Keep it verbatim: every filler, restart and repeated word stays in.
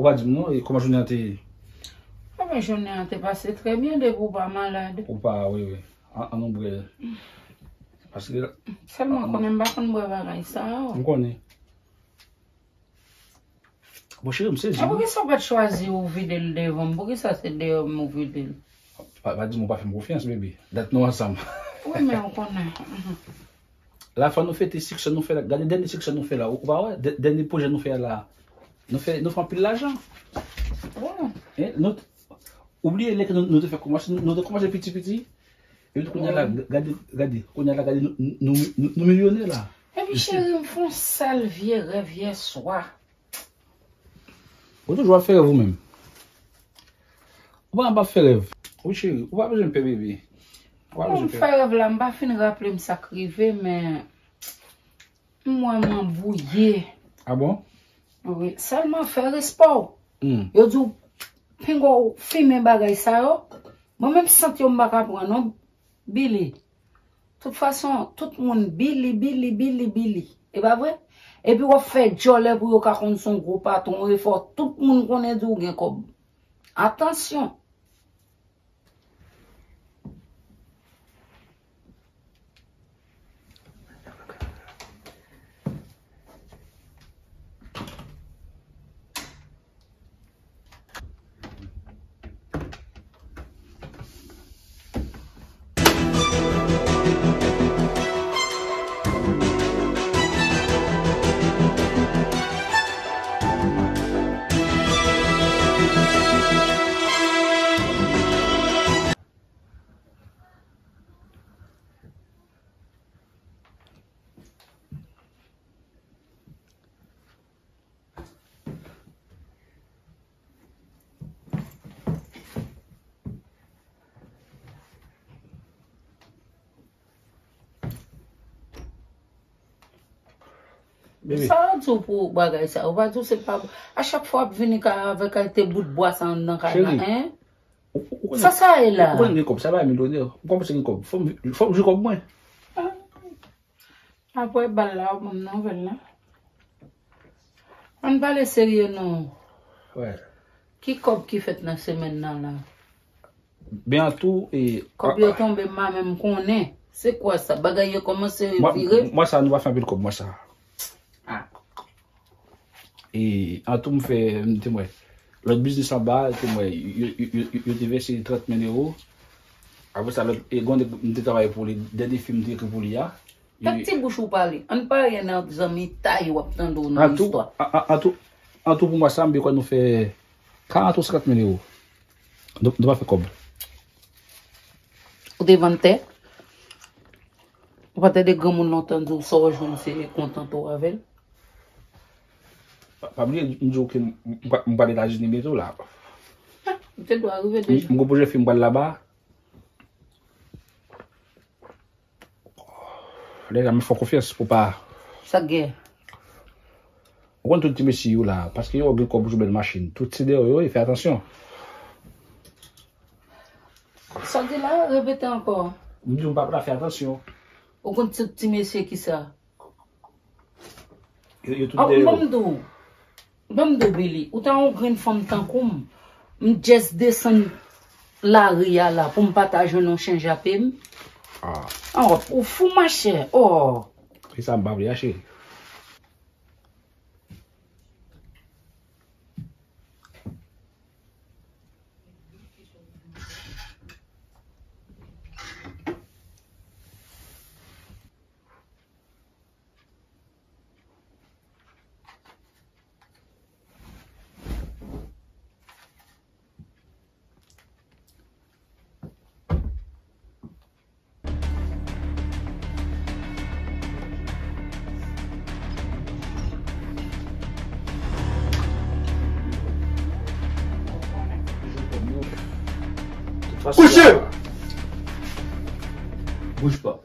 Ou pa di m non, e kòman jounen an te ye? Ebyen, jounen an te pase trè byen depi w pa malad. Ou pa, wi, wi. An, an nou bwè l. Paske. Sèlman konnen m pa konn bwè bagay sa yo. M konnen. Bon, cheri, m sezi, wi. E poukisa w pa t chwazi ou vide l devan m? Poukisa se deyò m ou vide l? Pa, pa di m ou pa fè m konfyans, bebe. Dat nou ansanm. Wi, men ou konnen. La, fò nou fete siksè nou fè la. Gade dènye siksè nou fè la. Ou pa wè? Dè-, dènye pwojè nou fè la. Nou fè, nou fè anpil lajan. Wi. Hein? Nou t-, ou bliye lè ke nou, nou te fè kòmanse, nou te kòmanse piti, piti. Epi kounye a la, wi, gade, gade, kounye a la, gade, nou, nou, nou, nou milyonè la. Epi, cheri, m fè yon sèl vye rèv yè swa. Ou toujou ap fè rèv ou menm. Ou pa, pa fè rèv. Wi, cheri, ou pa bezwen pè, bebe. Ou pa, bon, bezwen pè. M fè rèv la, m pa fin raple m sa k rive, men m wè m anbwouye. Ah bon? Wi, sèlman fè respè w. Hmm. Yo di w, pinga w fimen bagay sa yo. Mwen menm sant yo m pa ka pran non, Billy. Tout fason, tout moun Billy, Billy, Billy, Billy. E pa vre? Epi w ap fè djòlè pou yo ka konn se yon gwo patwon e fò tout moun konnen di w gen kòb. Atansyon! Bebe. Sa yo di w pou bagay sa? Ou pa di w se pa bon? A chak fwa w ap vini kay avèk kalite bout bwa sa anndan kay la, cheri, hein? Ou, ou, ou konnen, sa sa ye la? Ou konnen gen kòb, sa pa milyonè. Ou kòmanse gen kòb. Fò m, fò m jwe kòb mwen. Ah. Apre bal la, w ban m nouvèl la. Ann pale serye non. Wè. Ki kòb ki fèt nan semèn nan la? Ben an tou, e, kòb yo tonbe m pa menm konnen. Se kwa sa? Bagay yo kòmanse vire? Mwa sa, nou pa fè anpil kòb, mwa sa. Ah. E, an tou, m fè, m te m wè. Lòt biznis anba, te m wè, yo, yo, yo, yo, yo te vèse trant mil ewo. Apre sa, lòt, e, gen yon nèg m te travay pou li, dènye fim m te ekri pou li a. Tank ti bouch ou pale. Ann pa ryen nan zanmitay w ap tande w nan istwa. An tou, an, an, an tou, an tou pou mwa sa, m kwè nou fè karant ou senkant mil ewo. Nou, nou pa fè kòb. Ou te vann tè? Ou pa tande granmoun lontan di w sa w jwenn se kontante w avè l? Pa, pa bliye, m di w ke m, m, m pral Etazini byento la. Ah, ou te dwe rive deja. M, m gen pwojè fim m pral laba. Lè sa m fè w konfyans pou pa. Sa k gen? Ou konn tout ti mesye yo la, paske yo gen kòb pou jwe bèl machin. Tout se dèyè yo ye, fè atansyon. Sa w di la, repete ankò. M di w m pa pral fè atansyon. Ou konn tout ti mesye ki sa? Yo, yo tout dèyè yo. Ban m di w. Ban m di w, Billy, ou ta yon grenn fanm tankou m, m just desann lari a la pou m pa ta jwenn yon chenj a pye m. Ah. An, ou fou, machè. Oh. E sa m pa vle a, cheri. Kouche! Bouj pa.